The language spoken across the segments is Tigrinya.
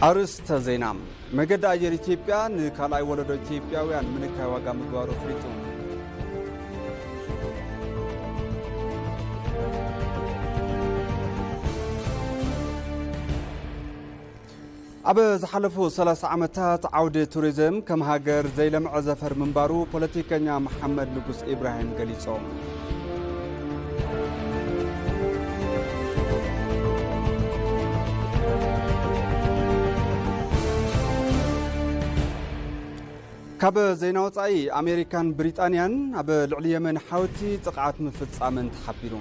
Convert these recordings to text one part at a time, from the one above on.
ኣርእስተ ዜና። መገዲ ኣየር ኢትዮጵያ ንካልኣይ ወለዶ ኢትዮጵያውያን ምንካይ ዋጋ ምግባሩ ኣፍሊጡ። ኣብ ዝሓለፉ ሰላሳ ዓመታት ዓውዲ ቱሪዝም ከም ሃገር ዘይለምዐ ዘፈር ምንባሩ ፖለቲከኛ መሓመድ ንጉስ ኢብራሂም ገሊጾም። ካብ ዜና ወጻኢ፣ ኣሜሪካን ብሪጣንያን ኣብ ልዕሊ የመን ሓውቲ ጥቕዓት ምፍጻመን ተሓቢሩ።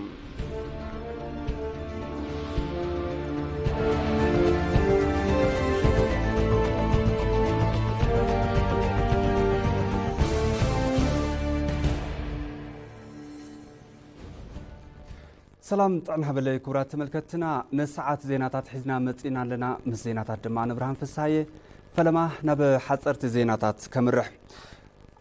ሰላም ጥዕና ሃበለይ ክቡራት ተመልከትትና፣ ንሰዓት ዜናታት ሒዝና መጺና ኣለና። ምስ ዜናታት ድማ ንብርሃን ፍስሃየ። ፈለማ ናብ ሓጸርቲ ዜናታት ከምርሕ።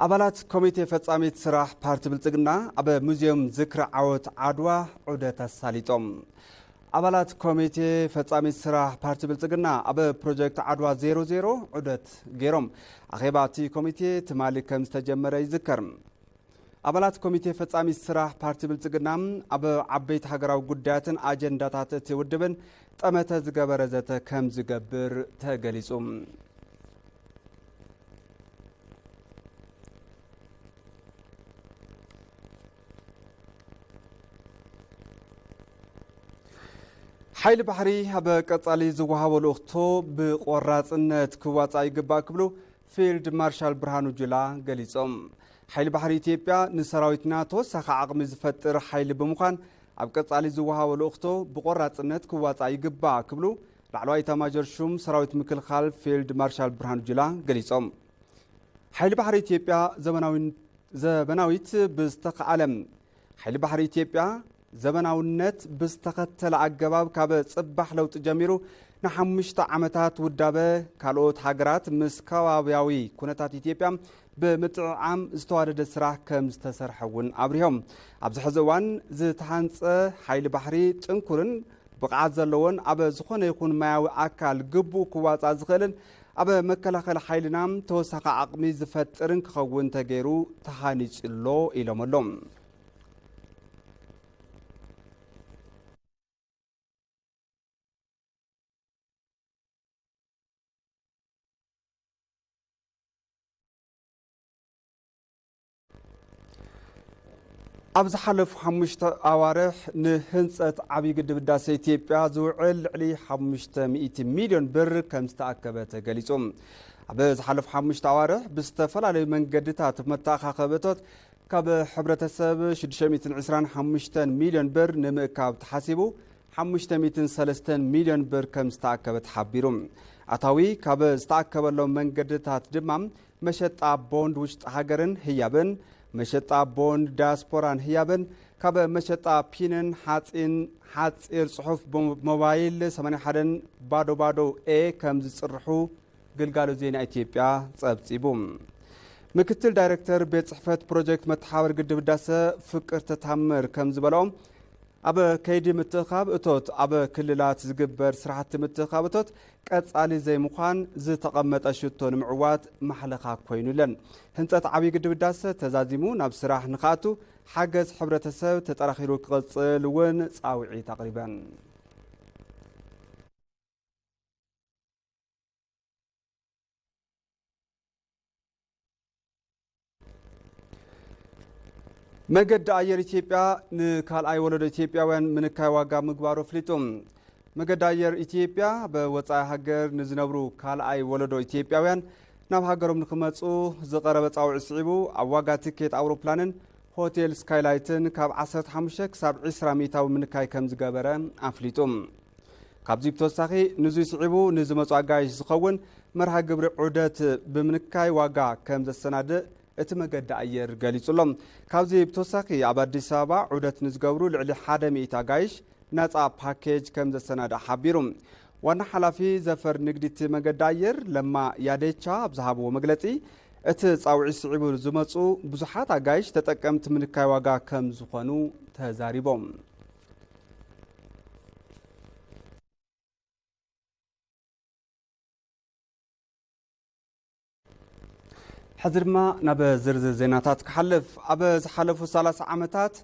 ኣባላት ኮሚቴ ፈጻሚት ስራሕ ፓርቲ ብልጽግና ኣብ ሙዚየም ዝክሪ ዓወት ዓድዋ ዑደት ኣሳሊጦም። ኣባላት ኮሚቴ ፈጻሚት ስራሕ ፓርቲ ብልጽግና ኣብ ፕሮጀክት ዓድዋ ዜሮ ዜሮ ዑደት ገይሮም። ኣኼባ እቲ ኮሚቴ ትማሊ ከም ዝተጀመረ ይዝከር። ኣባላት ኮሚቴ ፈጻሚት ስራሕ ፓርቲ ብልጽግና ኣብ ዓበይቲ ሃገራዊ ጉዳያትን ኣጀንዳታት እቲ ውድብን ጠመተ ዝገበረ ዘተ ከም ዝገብር ተገሊጹ። ሓይሊ ባሕሪ ኣብ ቀጻሊ ዝወሃቦ ልኡኽቶ ብቆራጽነት ክዋጻእ ይግባእ ክብሉ ፊልድ ማርሻል ብርሃኑ ጁላ ገሊጾም። ሓይሊ ባሕሪ ኢትዮጵያ ንሰራዊትና ተወሳኺ ዓቕሚ ዝፈጥር ሓይሊ ብምዃን ኣብ ቀጻሊ ዝወሃቦ ልኡኽቶ ብቆራጽነት ክዋጻእ ይግባእ ክብሉ ላዕለዋይ ኤታማዦር ሹም ሰራዊት ምክልኻል ፊልድ ማርሻል ብርሃኑ ጁላ ገሊጾም። ሓይሊ ባሕሪ ኢትዮጵያ ዘመናዊ-፣ ዘመናዊት ብዝተኻእለ ሓይሊ ባሕሪ ኢትዮጵያ ዘመናውነት ብዝተኸተለ ኣገባብ ካብ ጽባሕ ለውጢ ጀሚሩ ንሓሙሽተ ዓመታት ውዳበ ካልኦት ሃገራት ምስ ከባብያዊ ኩነታት ኢትዮጵያ ብምጥዕዓም ዝተዋደደ ስራሕ ከም ዝተሰርሐ እውን ኣብሪሆም። ኣብዚ ሕዚ እዋን ዝተሃንጸ ሓይሊ ባሕሪ ጥንኩርን ብቕዓት ዘለዎን ኣብ ዝኾነ ይኹን ማያዊ ኣካል ግቡእ ክዋጻእ ዝኽእልን ኣብ መከላኸሊ ሓይልና ተወሳኺ ዓቕሚ ዝፈጥርን ክኸውን ተገይሩ ተሃኒጹ ኣሎ ኢሎም ኣለዉ። ኣብ ዝሓለፉ ሓሙሽተ ኣዋርሕ ንህንጸት ዓብዪ ግድብ ህዳሰ ኢትዮጵያ ዝውዕል ልዕሊ ሓሙሽተ ሚእቲ ሚልዮን ብር ከም ዝተኣከበ ተገሊጹ። ኣብ ዝሓለፉ ሓሙሽተ ኣዋርሕ ብዝተፈላለዩ መንገድታት መተኣኻኸቢ እቶት ካብ ሕብረተሰብ ሽዱሽተ ሚእትን ዕስራን ሓሙሽተን ሚልዮን ብር ንምእካብ ተሓሲቡ ሓሙሽተ ሚእትን ሰለስተን ሚልዮን ብር ከም ዝተኣከበ ተሓቢሩ። ኣታዊ ካብ ዝተኣከበሎም መንገድታት ድማ መሸጣ ቦንድ ውሽጢ ሃገርን ህያብን፣ መሸጣ ቦንድ ዳያስፖራን ህያብን፣ ካብ መሸጣ ፒንን ሓፂን ሓፂር ፅሑፍ ሞ-፣ ሞባይል ሰማንያ ሓደን ባዶ ባዶ ኤ ከም ዝፅርሑ ግልጋሎት ዜና ኢትዮጵያ ጸብጺቡ። ምክትል ዳይሬክተር ቤት ጽሕፈት ፕሮጀክት መተሓባበሪ ግድብ ህዳሰ ፍቅር ተታምር ከም ዝበሎ፣ ኣብ ከይዲ ምትእኻብ እቶት ኣብ ክልላት ዝግበር ስራሕቲ ምትእኻብ እቶት ቀጻሊ ዘይምዃን ዝተቐመጠ ሽቶ ንምዕዋት ማሕለኻ ኮይኑ ኢለን። ህንጸት ዓብዪ ግድብ ህዳሰ ተዛዚሙ ናብ ስራሕ ንኽኣቱ ሓገዝ ሕብረተሰብ ተጠራኺሩ ክቕጽል እውን ጻውዒት ኣቕሪበን። መገዲ ኣየር ኢትዮጵያ ንካልኣይ ወለዶ ኢትዮጵያውያን ምንካይ ዋጋ ምግባሩ ኣፍሊጡ። መገዲ ኣየር ኢትዮጵያ ብወጻኢ ሃገር ንዝነብሩ ካልኣይ ወለዶ ኢትዮጵያውያን ናብ ሃገሮም ንክመጹ ዝቐረበ ጻውዒት ስዒቡ፣ ኣብ ዋጋ ትኬት ኣውሮፕላንን ሆቴል ስካይላይትን ካብ ዓሰርተ ሓሙሽተ ክሳብ ዕስራ ሚእታዊ ምንካይ ከም ዝገበረ ኣፍሊጡ። ካብዚ ብተወሳኺ፣ ንዙይ ስዒቡ ንዝመጹ ኣጋይሽ ዝኸውን መርሃ ግብሪ ዑደት ብምንካይ ዋጋ ከም ዘሰናድእ እቲ መገዲ ኣየር ገሊጹ ኣሎ። ካብዚ ብተወሳኺ፣ ኣብ ኣዲስ ኣበባ ዑደት ንዝገብሩ ልዕሊ ሓደ ሚእቲ ኣጋይሽ ናጻ ፓኬጅ ከም ዘሰናድእ ሓቢሩ። ዋና ሓላፊ ዘፈር ንግዲ እቲ መገዲ ኣየር ለማ ያዴቻ ኣብ ዝሃብዎ መግለጺ፣ እቲ ጻውዒት ስዒቡ ዝመጹ ብዙሓት ኣጋይሽ ተጠቀምቲ ምንካይ ዋጋ ከም ዝኾኑ ተዛሪቦም። እዚ ድማ ናብ ዝርዝር ዜናታት ክሓልፍ። ኣብ ዝሓለፉ ሰላሳ ዓመታት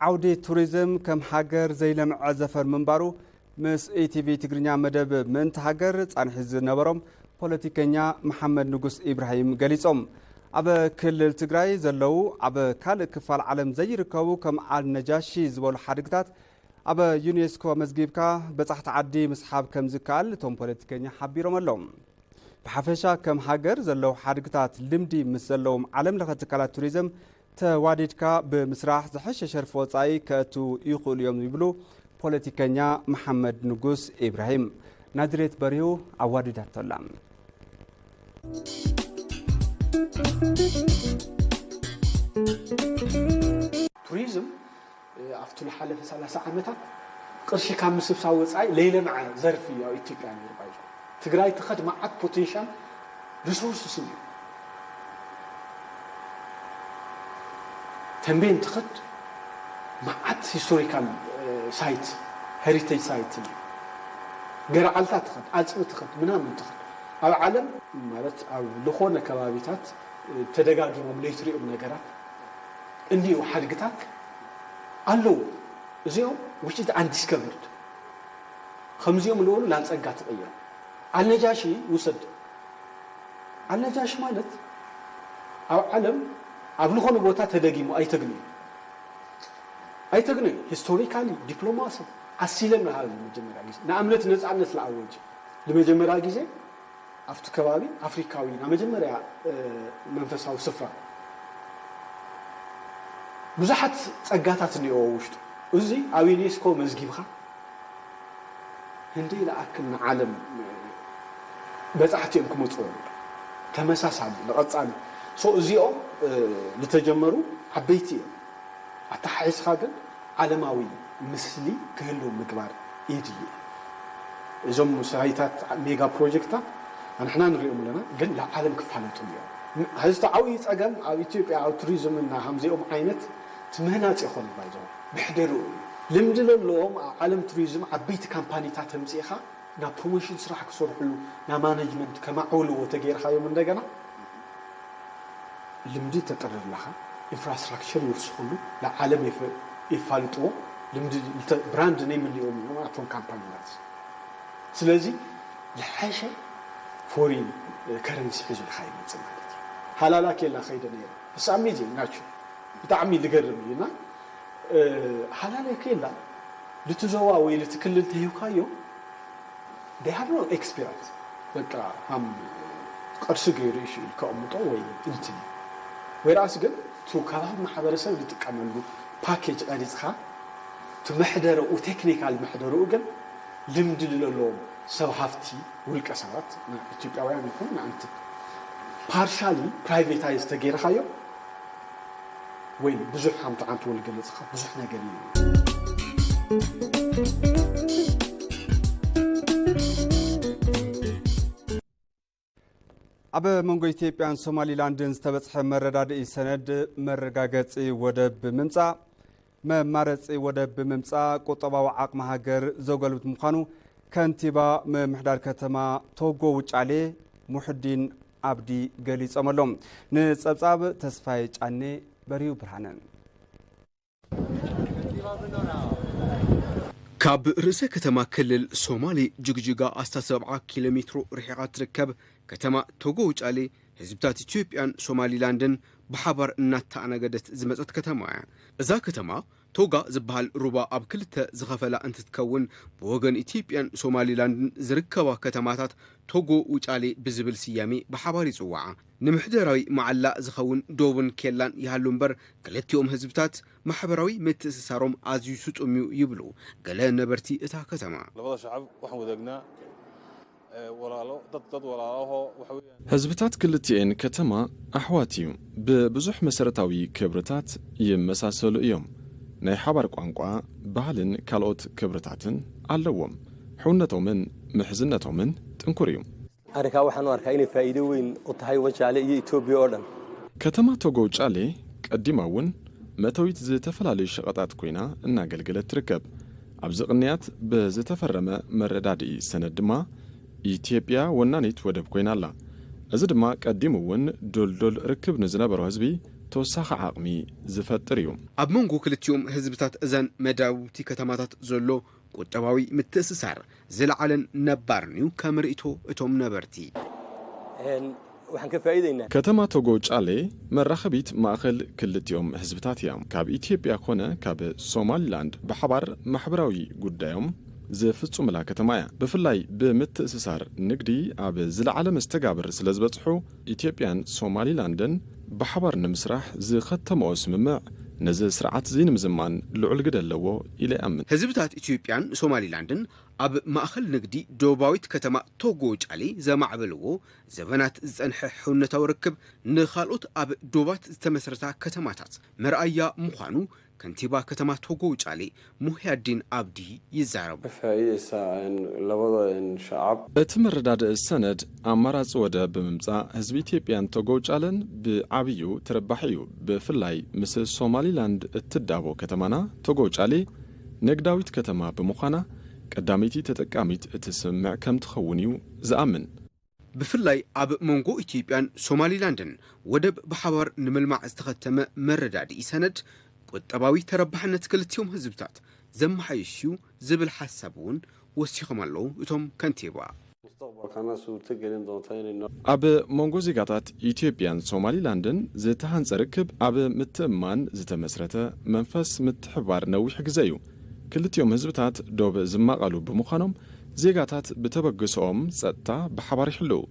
ዓውዲ ቱሪዝም ከም ሃገር ዘይለምዐ ዘፈር ምንባሩ ምስ ኢቲቪ ትግርኛ መደብ ምእንቲ ሃገር ጻንሒት ዝነበሮም ፖለቲከኛ መሓመድ ንጉስ ኢብራሂም ገሊጾም። ኣብ ክልል ትግራይ ዘለዉ ኣብ ካልእ ክፋል ዓለም ዘይርከቡ ከም ኣልነጃሺ ዝበሉ ሓድግታት ኣብ ዩኔስኮ መዝጊብካ በጻሕቲ ዓዲ ምስሓብ ከም ዝከኣል እቶም ፖለቲከኛ ሓቢሮም ኣለዉ። ብሓፈሻ ከም ሃገር ዘለዉ ሓድግታት ልምዲ ምስ ዘለዎም ዓለም ለኸ ትካላት ቱሪዝም ተዋዲድካ ብምስራሕ ዝሐሸ ሸርፊ ወጻኢ ከእቱ ይኽእሉ እዮም ይብሉ ፖለቲከኛ መሓመድ ንጉስ ኢብራሂም። ናዝሬት በሪሁ ኣዋዲዳቶላ። ቱሪዝም ኣብቲ ዝሓለፈ ሰላሳ ዓመታት ቅርሺ ካብ ምስብሳብ ወፃኢ ለይለምዐ ዘርፊ እዩ ኣብ ኢትዮጵያ ነይሩ። ባይዞ ትግራይ ትኸድ መዓት ፖቴንሻል ሪሶርስስ እዩ። ተንቤን ትኸድ መዓት ሂስቶሪካል ሳይት ሄሪቴጅ ሳይት እዩ። ገርዓልታ ትኸድ፣ ኣፅቢ ትኸድ፣ ምናምን ትኸድ። ኣብ ዓለም ማለት ኣብ ዝኾነ ከባቢታት ተደጋጊሞም ለይትሪኦም ነገራት እንዲኡ ሓድግታት ኣለዉ። እዚኦም which is undiscovered ከምዚኦም ልበሉ ናብ ጸጋ ትቕየር። ኣልነጃሺ ውሰድ። ኣልነጃሺ ማለት ኣብ ዓለም ኣብ ዝኾነ ቦታ ተደጊሙ ኣይተግንዩ ኣይተግንዩ ሂስቶሪካሊ ዲፕሎማሲ ኣሲለም ንሃበ መጀመርያ ግዜ ንኣብነት ነፃነት ለኣወጅ ንመጀመርያ ግዜ ኣብቲ ከባቢ ኣፍሪካዊ ናብ መጀመርያ መንፈሳዊ ስፍራ ብዙሓት ጸጋታት እኒኦ ውሽጡ እዚ ኣብ ዩኔስኮ መዝጊብካ ህንደይ ለኣክል ንዓለም በጻሕቲ እዮም ክመጽዎ ተመሳሳሊ ንቐጻሊ so እዚኦም ዝተጀመሩ ዓበይቲ እዮም ኣተሓሒዝካ ግን ዓለማዊ ምስሊ ክህልው ምግባር የድሊ። እዞም ሳይታት ሜጋ ፕሮጀክታት ኣንሕና ንሪኦም ኣለና፣ ግን ላብ ዓለም ክፋለጡ እዮም። ሕዚ እቲ ዓብዪ ፀገም ኣብ ኢትዮጵያ ኣብ ቱሪዝም እና ከምዚኦም ዓይነት እቲ ምህናፅ ይኾን ባይዞ ምሕደርኡ እዩ። ልምዲ ለለዎም ኣብ ዓለም ቱሪዝም ዓበይቲ ካምፓኒታት ተምፂእኻ ናብ ፕሮሞሽን ስራሕ ክሰርሕሉ ናብ ማኔጅመንት ከማዕብልዎ ተገይርካዮም እንደገና ልምዲ ተጥርር ኣለኻ፣ ኢንፍራስትራክቸር ይውስኽሉ፣ ንዓለም የፋልጥዎ፣ ልምዲ ብራንድ ናይ ምልኦም እዮም ኣቶም ካምፓኒታት። ስለዚ ዝሓሸ ፎሪን ከረንሲ ሒዙ ልካ ይመፅእ ማለት እዩ። ሃላላ ኬላ ከይደ ነይረ። It's amazing ናቸው። ብጣዕሚ ልገርም እዩ እና ሃላላ ኬላ ልቲ ዞባ ወይ ልቲ ክልል ተሂብካዮ they have no experience በቃ ሃም ቅርሲ ገይሩ ኢሹ ከቕምጦ ወይ እንትን ወይ ራእስ ግን ቱ ከባቢ ማሕበረሰብ ዝጥቀመሉ ፓኬጅ ቀሪፅካ እቲ መሕደረኡ ቴክኒካል መሕደረኡ ግን ልምዲ ዝለለዎም ሰብ ሃፍቲ ውልቀ ሰባት ኢትዮጵያውያን ይኹን ንኣንቲ ፓርሻሊ ፕራይቬታይዝ ተገይርካዮ ወይ ብዙሕ ሃምቲ ዓንቱ ወልገለፅኻ ብዙሕ ነገር እዩ ኣብ መንጎ ኢትዮጵያን ሶማሊላንድን ዝተበፅሐ መረዳድኢ ሰነድ መረጋገፂ ወደብ ብምምፃእ መማረፂ ወደብ ብምምፃእ ቁጠባዊ ዓቕሚ ሃገር ዘጎልብት ምዃኑ ከንቲባ ምምሕዳር ከተማ ቶጎ ውጫሌ ሙሕዲን ኣብዲ ገሊፆም ኣለዉ። ንፀብፃብ ተስፋይ ጫኔ በሪሁ ብርሃነ። ካብ ርእሰ ከተማ ክልል ሶማሌ ጅግጅጋ ኣስታት ሰብዓ ኪሎ ሜትሮ ርሒቓ ትርከብ ከተማ ቶጎ ውጫሌ ህዝብታት ኢትዮጵያን ሶማሊላንድን ብሓባር እናተኣናገደት ዝመፀት ከተማ እያ። እዛ ከተማ ቶጋ ዝበሃል ሩባ ኣብ ክልተ ዝኸፈላ እንትትከውን ብወገን ኢትዮጵያን ሶማሊላንድን ዝርከባ ከተማታት ቶጎ ውጫሌ ብዝብል ስያሜ ብሓባር ይፅዋዓ። ንምሕደራዊ መዓላ ዝኸውን ዶብን ኬላን ይሃሉ እምበር ክልቲኦም ህዝብታት ማሕበራዊ ምትእስሳሮም ኣዝዩ ስጡም እዩ ይብሉ ገለ ነበርቲ እታ ከተማ። labada shacab waxaan wadaagnaa walaalo dad dad walaalaho waxa weeyaan ህዝብታት ክልቲኤን ከተማ ኣሕዋት እዩ። ብብዙሕ መሰረታዊ ክብርታት ይመሳሰሉ እዮም። ናይ ሓባር ቋንቋ፣ ባህልን ካልኦት ክብርታትን ኣለዎም። ሕውነቶምን ምሕዝነቶምን ጥንኩር እዩ። Arrinkaa waxaan u arkaa inay faa'iido weyn u tahay Wajaale iyo Itoobiya oo dhan. ከተማ ቶጎ ውጫሌ ቀዲማ እውን መእተዊት ዝተፈላለዩ ሸቐጣት ኮይና እናገልገለት ትርከብ። ኣብዚ ቅንያት ብዝተፈረመ መረዳድኢ ሰነድ ድማ ኢትዮጵያ ወናኒት ወደብ ኮይና ኣላ። እዚ ድማ ቀዲሙ እውን ድልዱል ርክብ ንዝነበሮ ህዝቢ ተወሳኺ ዓቕሚ ዝፈጥር እዩ። ኣብ መንጎ ክልቲኦም ህዝብታት እዘን መዳውብቲ ከተማታት ዘሎ ቁጠባዊ ምትእስሳር ዝለዓለን ነባርን እዩ፣ ከም ርእይቶ እቶም ነበርቲ። Een, waxaan ka faa'iidaynaa ከተማ ቶጎ ጫሌ መራኸቢት ማእኸል ክልቲኦም ህዝብታት እያ። ካብ ኢትዮጵያ ኮነ ካብ ሶማሊላንድ ብሓባር ማሕበራዊ ጉዳዮም ዝፍጹምላ ከተማ እያ። ብፍላይ ብምትእስሳር ንግዲ ኣብ ዝለዓለ መስተጋብር ስለ ዝበጽሑ፣ ኢትዮጵያን ሶማሊላንድን ብሓባር ንምስራሕ ዝኸተምኦ ስምምዕ ነዚ ስርዓት እዚ ንምዝማን ልዑል ግደ ኣለዎ ኢለ ይኣምን። ህዝብታት ኢትዮጵያን ሶማሊላንድን ኣብ ማእኸል ንግዲ ደቡባዊት ከተማ ቶጎ ጫሌ ዘማዕበልዎ ዘበናት ዝጸንሐ ሕውነታዊ ርክብ ንኻልኦት ኣብ ዶባት ዝተመስረታ ከተማታት መርኣያ ምዃኑ ከንቲባ ከተማ ቶጎ ጫሌ ሙህያዲን ኣብዲ ይዛረቡ። Ka faa'iidaysaa een, labada een, shacab. እቲ መረዳድኢ ሰነድ ኣማራጺ ወደብ ብምምጻእ ህዝቢ ኢትዮጵያን ቶጎ ጫለን ብዓብዩ ተረባሒ እዩ። ብፍላይ ምስ ሶማሊላንድ እትዳቦ ከተማና ቶጎ ጫሌ ንግዳዊት ከተማ ብምዃና ቀዳመይቲ ተጠቃሚት እቲ ስምምዕ ከም ትኸውን እዩ ዝኣምን። ብፍላይ ኣብ መንጎ ኢትዮጵያን ሶማሊላንድን ወደብ ብሓባር ንምልማዕ ዝተኸተመ መረዳድኢ ሰነድ ቁጠባዊ ተረባሕነት ክልቲኦም ህዝብታት ዘመሓይሽ እዩ ዝብል ሓሳብ እውን ወሲኾም ኣለዉ እቶም ከንቲባ። Mustaqbalkana suurto gelin doonta inay noo ኣብ መንጎ ዜጋታት ኢትዮጵያን ሶማሊላንድን ዝተሃንጸ ርክብ ኣብ ምትእምማን ዝተመስረተ መንፈስ ምትሕብባር ነዊሕ ግዜ እዩ። ክልቲኦም ህዝብታት ዶብ ዝማቐሉ ብምዃኖም ዜጋታት ብተበግሶኦም ጸጥታ ብሓባር ይሕልው።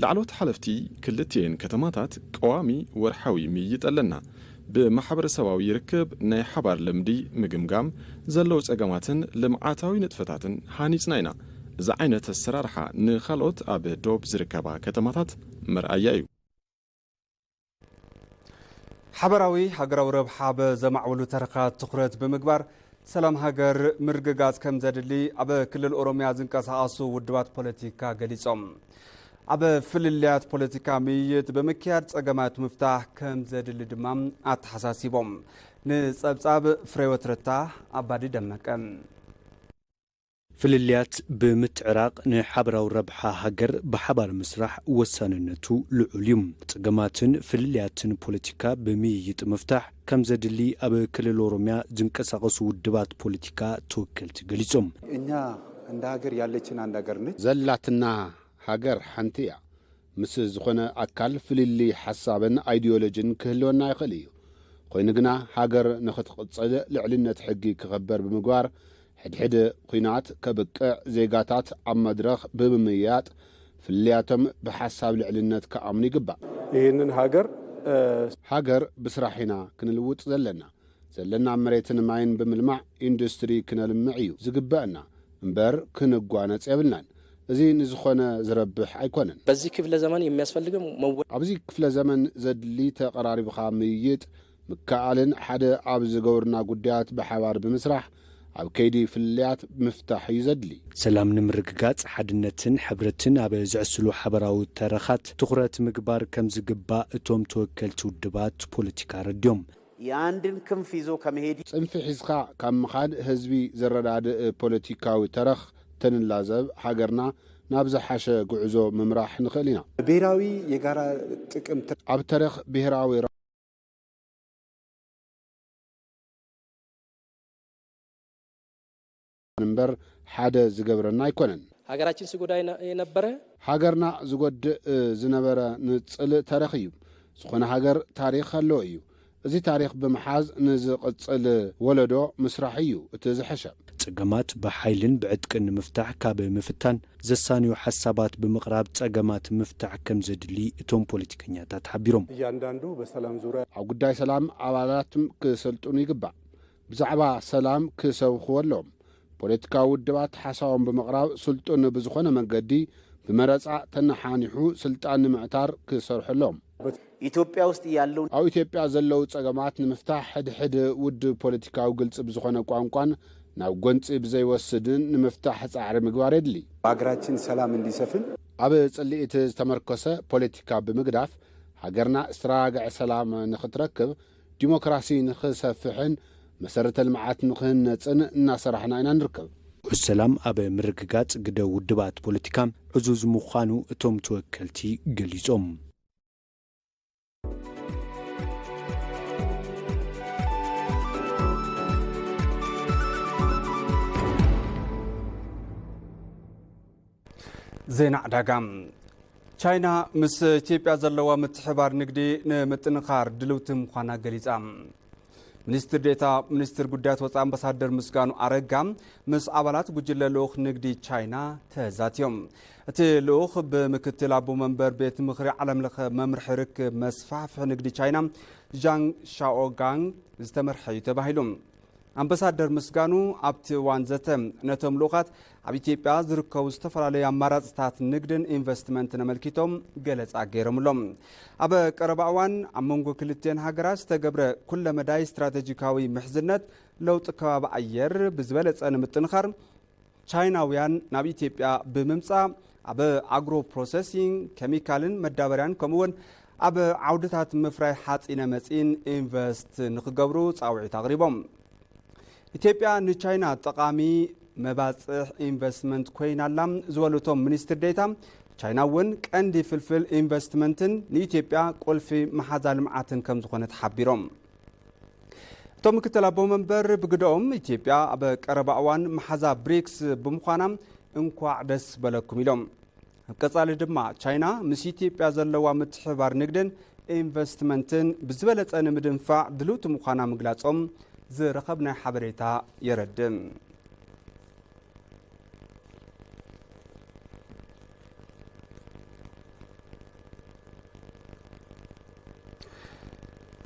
ላዕለዎት ሓለፍቲ ክልቲኤን ከተማታት ቀዋሚ ወርሓዊ ምይይጥ ኣለና። ብማሕበረሰባዊ ርክብ ናይ ሓባር ልምዲ ምግምጋም ዘለዉ ጸገማትን ልምዓታዊ ንጥፈታትን ሃኒጽና ኢና። እዚ ዓይነት ኣሰራርሓ ንኻልኦት ኣብ ዶብ ዝርከባ ከተማታት መርኣያ እዩ። ሓበራዊ ሃገራዊ ረብሓ ኣብ ዘማዕብሉ ተረኻት ትኹረት ብምግባር ሰላም ሃገር ምርግጋጽ ከም ዘድሊ ኣብ ክልል ኦሮምያ ዝንቀሳቐሱ ውድባት ፖለቲካ ገሊጾም። ኣብ ፍልልያት ፖለቲካ ምይይጥ ብምክያድ ጸገማት ምፍታሕ ከም ዘድሊ ድማ ኣተሓሳሲቦም። ንጸብጻብ ፍሬወት ረታ ኣባዲ ደመቀ። ፍልልያት ብምትዕራቕ ንሓበራዊ ረብሓ ሃገር ብሓባር ምስራሕ ወሳንነቱ ልዑል እዩ። ጸገማትን ፍልልያትን ፖለቲካ ብምይይጥ ምፍታሕ ከም ዘድሊ ኣብ ክልል ኦሮምያ ዝንቀሳቐሱ ውድባት ፖለቲካ ተወከልቲ ገሊጾም። እኛ እንደ ሀገር ያለችን አንድ ሀገር ነች። ዘላትና ሃገር ሓንቲ እያ። ምስ ዝኾነ ኣካል ፍልልይ ሓሳብን ኣይዲዮሎጂን ክህልወና ይኽእል እዩ። ኮይኑ ግና ሃገር ንኽትቕጽል ልዕልነት ሕጊ ክኸበር ብምግባር ሕድሕድ ኲናት ከብቅዕ ዜጋታት ኣብ መድረኽ ብምምይያጥ ፍልልያቶም ብሓሳብ ልዕልነት ክኣምኑ ይግባእ። ይህንን ሀገር ሃገር ብስራሕ ኢና ክንልውጥ ዘለና። ዘለና መሬትን ማይን ብምልማዕ ኢንዱስትሪ ክነልምዕ እዩ ዝግበአና እምበር ክንጓነጽ የብልናን። እዚ ንዝኾነ ዝረብሕ ኣይኮነን። በዚህ ክፍለ ዘመን የሚያስፈልገው መወ- ኣብዚ ክፍለ ዘመን ዘድሊ ተቐራሪብኻ ምይይጥ ምክኣልን ሓደ ኣብ ዝገብሩና ጉዳያት ብሓባር ብምስራሕ ኣብ ከይዲ ፍልልያት ምፍታሕ እዩ ዘድሊ። ሰላም ንምርግጋጽ ሓድነትን ሕብረትን ኣብ ዝዕስሉ ሓበራዊ ተረኻት ትኹረት ምግባር ከም ዝግባእ እቶም ተወከልቲ ውድባት ፖለቲካ ኣረድዮም። የአንድን ክንፍ ይዞ ከመሄድ ጽንፊ ሒዝካ ካብ ምኻድ ህዝቢ ዘረዳድእ ፖለቲካዊ ተረኽ ተንላዘብ ሃገርና ናብ ዝሓሸ ጉዕዞ ምምራሕ ንኽእል ኢና። ብሔራዊ የጋራ ጥቅም ኣብ ተረኽ ብሔራዊ እምበር ሓደ ዝገብረና ኣይኮነን። ሀገራችን ሲጎዳ የነ- የነበረ ሃገርና ዝጎድእ ዝነበረ ንጽል ተረኽ እዩ። ዝኾነ ሃገር ታሪኽ ኣለዎ እዩ። እዚ ታሪኽ ብምሓዝ ንዝቕጽል ወለዶ ምስራሕ እዩ እቲ ዝሕሸ። ጸገማት ብሓይልን ብዕጥቅን ንምፍታሕ ካብ ምፍታን ዘሳንዩ ሓሳባት ብምቕራብ ጸገማት ምፍታሕ ከም ዘድሊ እቶም ፖለቲከኛታት ሓቢሮም። እያንዳንዱ በሰላም ዙሪያ ኣብ ጉዳይ ሰላም ኣባላትም ክሰልጥኑ ይግባእ። ብዛዕባ ሰላም ክሰብኽዎ ኣለዎም። ፖለቲካዊ ውድባት ሓሳቦም ብምቕራብ ስልጡን ብዝኾነ መንገዲ ብመረጻ ተነሓኒሑ ስልጣን ንምዕታር ክሰርሑ ኣለዎም። ኢትዮጵያ ውስጥ ያለው ኣብ ኢትዮጵያ ዘለዉ ጸገማት ንምፍታሕ ሕድሕድ ውድብ ፖለቲካዊ ግልጺ ብዝኾነ ቋንቋን ናብ ጎንጺ ብዘይወስድን ንምፍታሕ ጻዕሪ ምግባር የድሊ። በሀገራችን ሰላም እንዲሰፍን ኣብ ጽልኢት ዝተመርኮሰ ፖለቲካ ብምግዳፍ ሃገርና ዝተረጋግዐ ሰላም ንኽትረክብ ዲሞክራሲ ንኽሰፍሕን መሰረተ ልምዓት ንኽህነፅን እናሰራሕና ኢና ንርከብ። ሰላም ኣብ ምርግጋጽ ግደ ውድባት ፖለቲካ ዕዙዝ ምዃኑ እቶም ተወከልቲ ገሊጾም። ዜና ዕዳጋ። ቻይና ምስ ኢትዮጵያ ዘለዋ ምትሕባር ንግዲ ንምጥንኻር ድልውቲ ምዃና ገሊጻ። ሚኒስትር ዴታ ሚኒስትር ጉዳያት ወጻኢ ኣምባሳደር ምስጋኑ ኣረጋ ምስ ኣባላት ጉጅለ ልኡኽ ንግዲ ቻይና ተዛትዮም። እቲ ልኡኽ ብምክትል ኣቦ መንበር ቤት ምኽሪ ዓለም ለኸ መምርሒ ርክብ መስፋሕፍሒ ንግዲ ቻይና ዣንግ ሻኦጋንግ ዝተመርሐ እዩ ተባሂሉ። ኣምባሳደር ምስጋኑ ኣብቲ እዋን ዘተ ነቶም ልኡኻት ኣብ ኢትዮጵያ ዝርከቡ ዝተፈላለዩ ኣማራፅታት ንግድን ኢንቨስትመንትን ኣመልኪቶም ገለፃ ገይሮምሎም። ኣብ ቀረባ እዋን ኣብ መንጎ ክልቲኤን ሃገራት ዝተገብረ ኩለመዳይ ስትራቴጂካዊ ምሕዝነት ለውጢ ከባቢ ኣየር ብዝበለፀ ንምጥንኻር ቻይናውያን ናብ ኢትዮጵያ ብምምፃእ ኣብ ኣግሮ ፕሮሰሲንግ፣ ኬሚካልን መዳበርያን ከምኡውን ኣብ ዓውድታት ምፍራይ ሓፂነ መፂን ኢንቨስት ንክገብሩ ፃውዒት ኣቕሪቦም። ኢትዮጵያ ንቻይና ጠቓሚ መባፅሕ ኢንቨስትመንት ኮይና ኣላ ዝበሉ እቶም ሚኒስትር ዴታ፣ ቻይና እውን ቀንዲ ፍልፍል ኢንቨስትመንትን ንኢትዮጵያ ቁልፊ መሓዛ ልምዓትን ከም ዝኾነት ሓቢሮም። እቶም ምክትል ኣቦ መንበር ብግደኦም፣ ኢትዮጵያ ኣብ ቀረባ እዋን መሓዛ ብሪክስ ብምዃና እንኳዕ ደስ በለኩም ኢሎም። ኣብ ቀጻሊ ድማ ቻይና ምስ ኢትዮጵያ ዘለዋ ምትሕባር ንግድን ኢንቨስትመንትን ብዝበለጸ ንምድንፋዕ ድልውቲ ምዃና ምግላጾም ዝረኸብናይ ሓበሬታ የረድእ።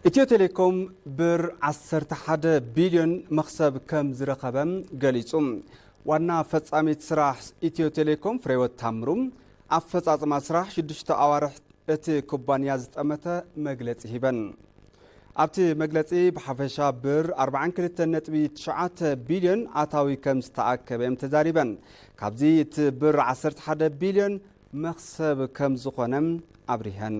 ኢትዮ ቴሌኮም ብር ዓሰርተ ሓደ ቢልዮን መኽሰብ ከም ዝረኸበ ገሊጹ። ዋና ፈጻሚት ስራሕ ኢትዮ ቴሌኮም ፍሬወት ታምሩ፣ ኣፈጻጽማ ስራሕ ሽዱሽተ ኣዋርሕ እቲ ኩባንያ ዝጠመተ መግለጺ ሂበን። ኣብቲ መግለጺ ብሓፈሻ ብር ኣርባዓን ክልተን ነጥቢ ትሽዓተ ቢልዮን ኣታዊ ከም ዝተኣከበ እዮም ተዛሪበን። ካብዚ እቲ ብር ዓሰርተ ሓደ ቢልዮን መኽሰብ ከም ዝኾነ ኣብሪሀን።